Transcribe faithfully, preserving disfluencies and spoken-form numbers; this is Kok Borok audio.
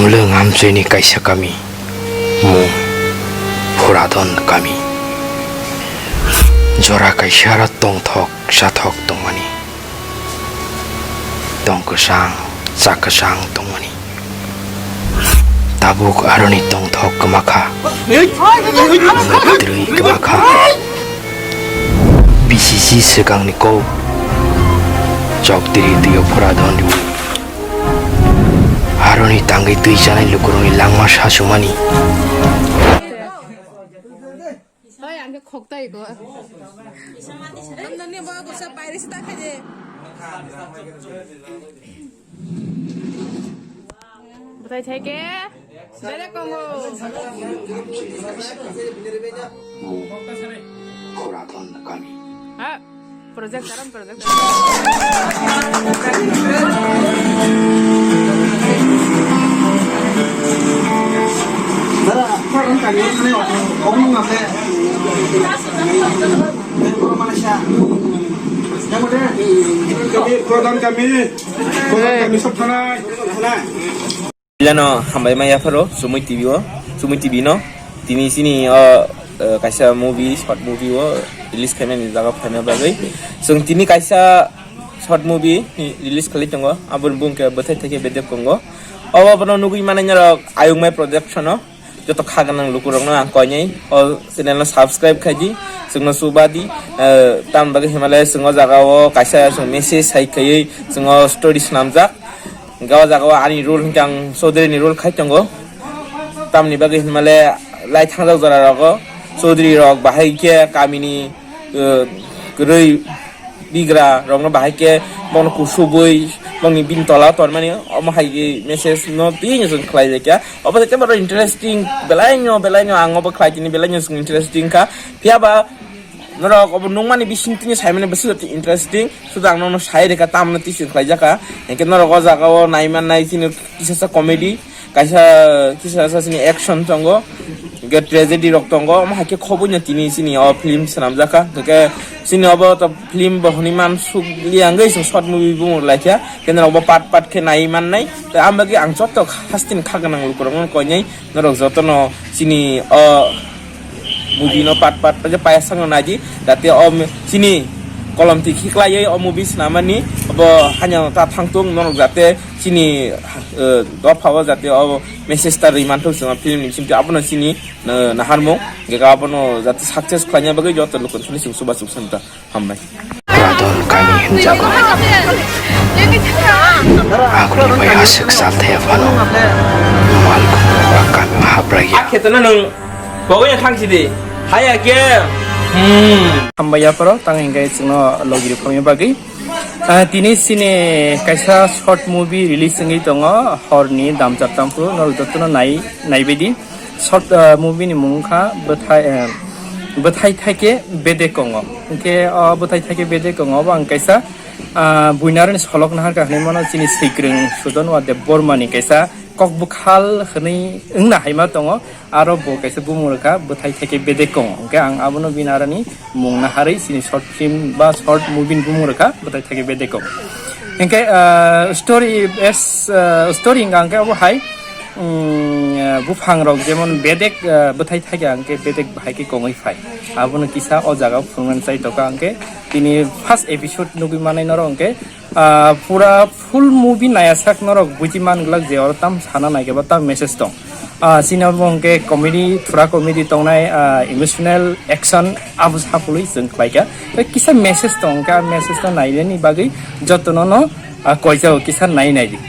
Mwlwng amchoini kaisa kami, mung Phuradon kami. Jora kaisa aro tongthok chathok tongmani. Tong kwchang, cha kwchang tongmani. Tabuk aroni tongthok kwmakha. Mwnwi kwdrwi kwmakha. B C C swkangni kok. Chok diri twiyo Phuradon riwi. Aroni tangwi twi chanai lukurokni langma sachumani. Hoi, ang khe khoktai ko. Nani bo kusa piracy ta khaide. Bwtai thai khe. Bere kongo. Phuradon kami. Ha. Project karam, project karam. Dara, program kami, kami, kami, kami, kami, kami, kami, kami, kami, kami, kami, kami, program kami, program kami, sok thanai, thanai. Pilano hambai ma yapharo Sumui T V o, Sumui T V no. Tini sini o, eh, kaisa movie, short movie o release khaimani jaga phaina bagwi. Chwng tini kaisa short movie release khlai tongo, aboni bung khe Bwthai Thai Khe Bedek Kongo. Obo bono nugwi manai norok Ayungmai Production o. Joto kha gwnang lukurokno ang koinai o channel no subscribe khai di, chwngno chuba di, eh, tamni bagwi himale chwng o jaga o kaisa chwng message sai khaiwi chwng o story swnamjak. Hingke o jaga o ani role hingke ang Chaudhary ni role khai tongo. Tamni bagwi hinmale lai thangjak jora rogo Chaudhary rok bahai khe kamini, eh, kwrwi bigra rokno bahai khe bono kusubui bongni bini tola tonmani omo hai khe message no twi no chwng khlai jak ya. Obo hai khe interesting belai no belai no ang obo khlai tini belai no chwng interesting kha. Phiya ba Norok obo nukmani bising tini saimani bwswk interesting, suda ang nono sai reka tamno tising khlaijaka. Hinkhe norok o jaga o naiman nai chini kisasa comedy, kaisa kisasa chini action tongo, hinkhe tragedy rok tongo, omo hai khe khobui no tini chini o film swnamjaka. Hinkhe chini obo to film bo hwnwi man suk liya wngwi chwng short movie bo wng laikha, hinkhe norok bo part part khe naiwi mannai. Tei ang bagwi ang joto hasteni kha gwnang lukurokno koinai. Norok jotono chini o movie no part part je payasang no naidi, jate o m-, chini kolom twi khiklaiwi o movie swnamani obo hanya ta thangtung norok jate chini, eh, dopha o jate o message ta rwi manthok chwng film ni bisingtwi abono chini, eh, naharmung, hingke abono jate success khlaina bagwi joto lukurokno chwng chuba chuksa ta. Hambai. Pradon kami hwnjago. Aguni bai aswk salthaya phano mal khumrokba kamio hapraiya. Khetona nwng pogwi thangsi di. Haya khe. Hmm. Hambai yapharo tang hingke chwngno logi rok phangya bagwi. Ah, tini sini kaisa short movie release wngwi tongo, horni damchar tamphru norok jotono nai, naibaidi. Short, ah, movie ni mung wngkha Bwthai, eh, Bwthai Thaike Bede Kongo. Hinkhe o Bwthai Thaike Bede Kongo bo ang kaisa, ah, buinarani solok naharkha hinwi mano chini Swikwrwng Sudonwa Debbarma ni kaisa kok bwkhal hinwi wngna haima tongo. Aro bo kaisa bumung rwkha Bwthai Thaike Bede Kongo. Hinkhe ang abono buinarani mung naharwi chini short film ba short movie ni bumung rwkha Bwthai Thaike Bede Kongo. Hinkhe, ah, story as, ah, story wngkha hinkhe obo hai, mm, ah, buphang rok jemon bedek, ah, bwthai thaiga hinkhe bedek bahai khe kongwi phai. Abono kisa o jaga o phunuknani chai tongkha hinkhe tini first episode nugwi manai norok hinkhe, ah, pura full movie naiyasak norok buji man glak je oro tam sana naikhe ba tam message tong. Ah, chini obo hwnkhe comedy, thura comedy tongnai, ah, emotional action abo sapului chwng khlaikha. Tei kisa message tong kha, message no nainani bagwi jotono no, ah, koijago kisa nai nai di.